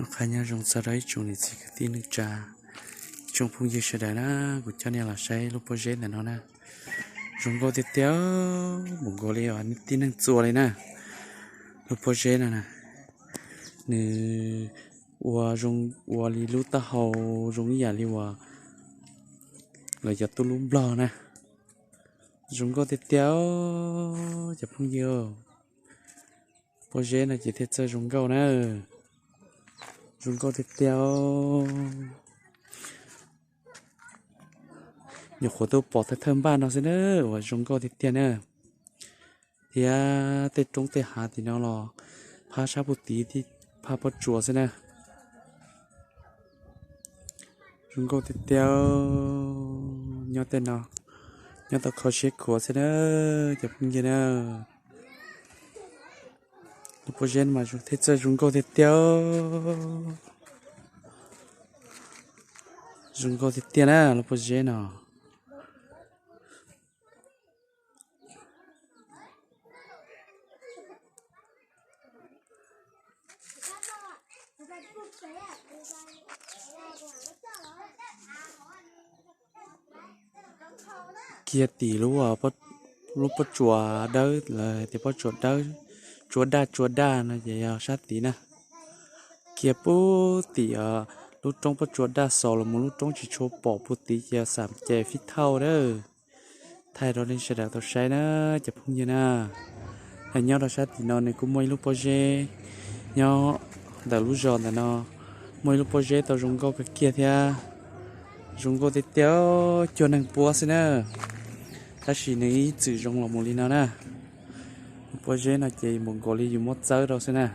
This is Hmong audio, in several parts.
Qhia nyob zoo txog rau ib tsoom niam txiv kwv tij neej tsa, ib tsoom phooj ywg sawv daws na, kuv coj nej los saib lub pob zeb ntawm no na. Zoo nkauj tiag tiag, mus nkaus li tib neeg txua li na. Lub pob zeb no na, nws ua zoo, ua li lub taub hau zoo ib yam li uas lawv cov tub lub nplog na. Zoo nkauj tiag tiag, cov phooj ywg. Pob zeb no ces thiaj txawj zoo nkauj na. Zoo nkauj tiag tiag. Nyuam qhuav tuaj pom thawj thawj npaj no xwb na, uas zoo nkauj tiag tiag na. Thiab tej roob tej hav tim no los phab sab puag tid thiab phab pob tsuas xwb na. Zoo nkauj tiag tiag. Nyob tej no, nyob tau kho siab khuav xwb na, cov phooj ywg na. Lub pob zeb mas thiaj txawj zoo nkauj tiag tiag. Zoo nkauj tiag tiag na lub pob zeb no. Kiag tim lub, lub pob tsuas dawb, lawv tias pob tsuas dawb, tsua daj tsua daj no ces yog sab tid na. Kiag puag tim lub roob pob tsuas daj xaus los mus lub roob tsis tshua pom puag tid ces yog xam ces fib thauj dawb. Thaij rau nej sawv daws tau saib na, cov phooj ywg na. Nyob rau sab tim no nws kuj muaj ib lub pob zeb, nyob ntawm lub zos ntawm no muaj ib lub pob zeb tau zoo nkauj kawg kiag thiab. Zoo nkauj tiag tiag, cuag neeg puab xwb na. Tab sis nws ib txwm zoo los mus li no na. Lub pob zeb no ces npaum nkaus li yus muab txawb rau xwb na.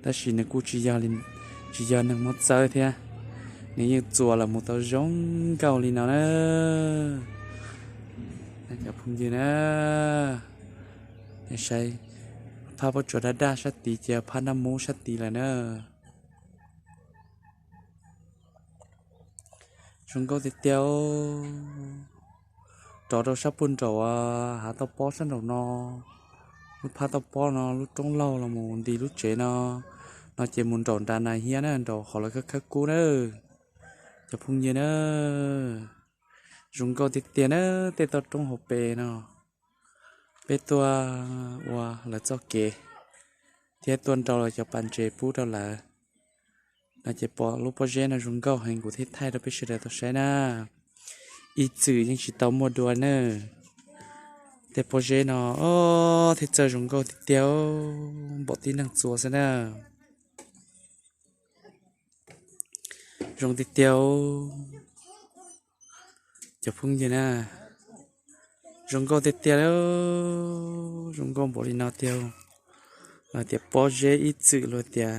Tab sis nws kuj tsis yog neeg muab txawb thiab, nws yeej txuas los mus tau zoo nkauj li no na. Cov phooj ywg na, saib, phab pob tsuas daj daj sab tid ces phab nab mub sab tid lawm na. Zoo nkauj tiag tiag. Rov rau sab puag nraum hav toj pob sab nraum no, lub phab toj pob no lub roob laug los mus nti lub tsev no, no ces mus nraum nram nas hiab na, nraum qhov lawv khawb khawb kub na, cov phooj ywg na. Zoo nkauj tiag tiag na, tej toj roob hauv pes no. Peb tuaj ua lawv txoj kev thiab tuaj nrau lawv cov pas ntses pub rau lawv no ces pom lub pob zeb no zoo nkauj heev kuv thiaj thaij rau peb sawv daws tau saib na. Ib txwm yeej tsis tau muaj dua na. Tej pob zeb no thiaj txawj zoo nkauj tiag tiag, npaum tib neeg txua xwb na. Zoo tiag tiag, cov phooj ywg na. Zoo nkauj tiag tiag, zoo nkauj npaum li no tiag. Tias pob zeb ib txwm luag tias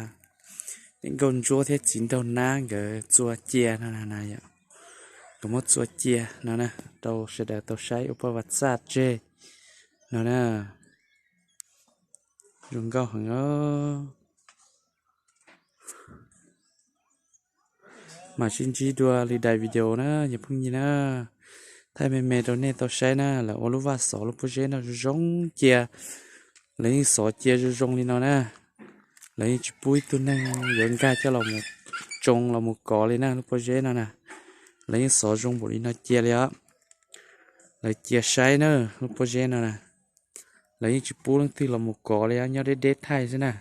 niam nkauj ntsuab thiab txiv nraug nab nkawd txua cia no na, nkawd muab txua cia no na, rau sawv daws tau saib ua paj vaj txaj tseg no na. Zoo nkauj heev. Mam sib ntsib dua lwm daim video na cov phooj ywg na. Thaij me me rau nej tau saib na, lawv ua lub vaj xov lub pob zeb no zoo zoo cia. Lawv yeej xov cia zoo zoo li no na. Lawv yeej tsis pub ib tug neeg yuav nkag coj los tsoo los mus kov li na lub pob zeb no na. Lawv yeej xov zoo npaum li no cia li os. Lawv cia saib na, lub pob zeb no na. Lawv yeej tsis pub leej twg los mus kov li, nyob deb deb thaij xwb na.